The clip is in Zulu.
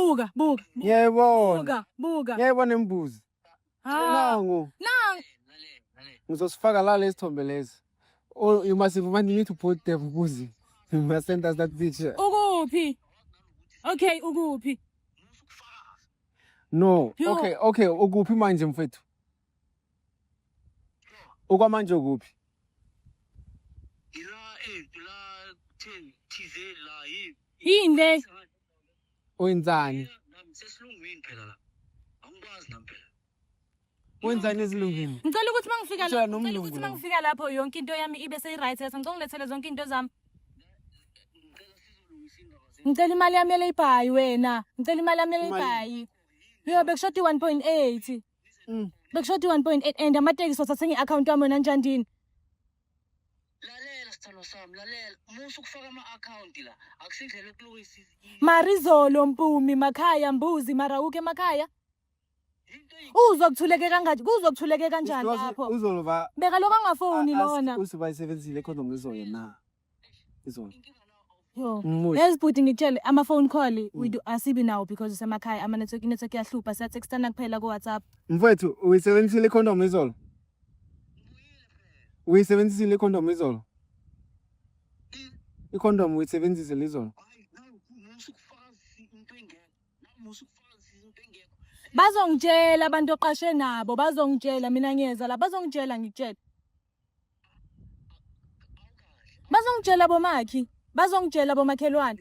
Buka, buka. Ngiyayibona. Buka, buka. Ngiyayibona imbuzi. Ha. Nangu. Nangu. Ngizosifaka la lesithombe lesi. Oh, you must you need to put the mbuzi. You must send us that picture. Ukuphi? Okay, ukuphi? No. Yo. Okay, ukuphi manje mfethu? Okwamanje ukuphi? Ila la 10 thize la yini? Yini le? Wenzani? Nami sesilungwini phela la. Angikwazi nami phela. Wenzani esilungwini? Ngicela ukuthi mangifika Utshela lapho, ngicela nomlungu ukuthi lo. mangifika lapho yonke into yami ibe seyi-right. Ngicela ungilethele zonke into zami. Ngicela sizolungisa indaba zethu. Ngicela imali yami yeleyibhayi wena. Ngicela imali yami Imali- yeleyibhayi. Yo, bekushoda i-1.8. Bekushoda i-1.8 and amatekisi wathathe nge-akhawunti yami wena njandini. Lalela sithando sami, lalela. Musa ukufaka ama-account la. Akusindlela yokulungisa Marizolo Mpumi makhaya mbuzi marawuke emakhaya. into. Uzwa kuthuleke kangathi kuzwa kuthuleke kanjani lapho? Uzolova Beka lokho angafoni lona. usubayisebenzisile condom izolo na? Izolo. Yo. Mmuzi. Yazi bhuti, ngikutshele, ama-phone call we do asibi nawo because usemakhaya, ama-network, i-network iyahlupha, siyathextana kuphela ku-WhatsApp. Mfethu, uyisebenzisile condom izolo? Uyisebenzisile condom izolo? I-condom uyisebenzisile izolo? Hayi, nawu musa ukufaka into engekho. Nawu musa ukufaka into engekho. Bazongitshela abantu oqashe nabo, bazongitshela mina ngiyeza la, bazongitshela, ngikutshela. Bazongitshela bomakhi, bazongitshela bomakhelwane.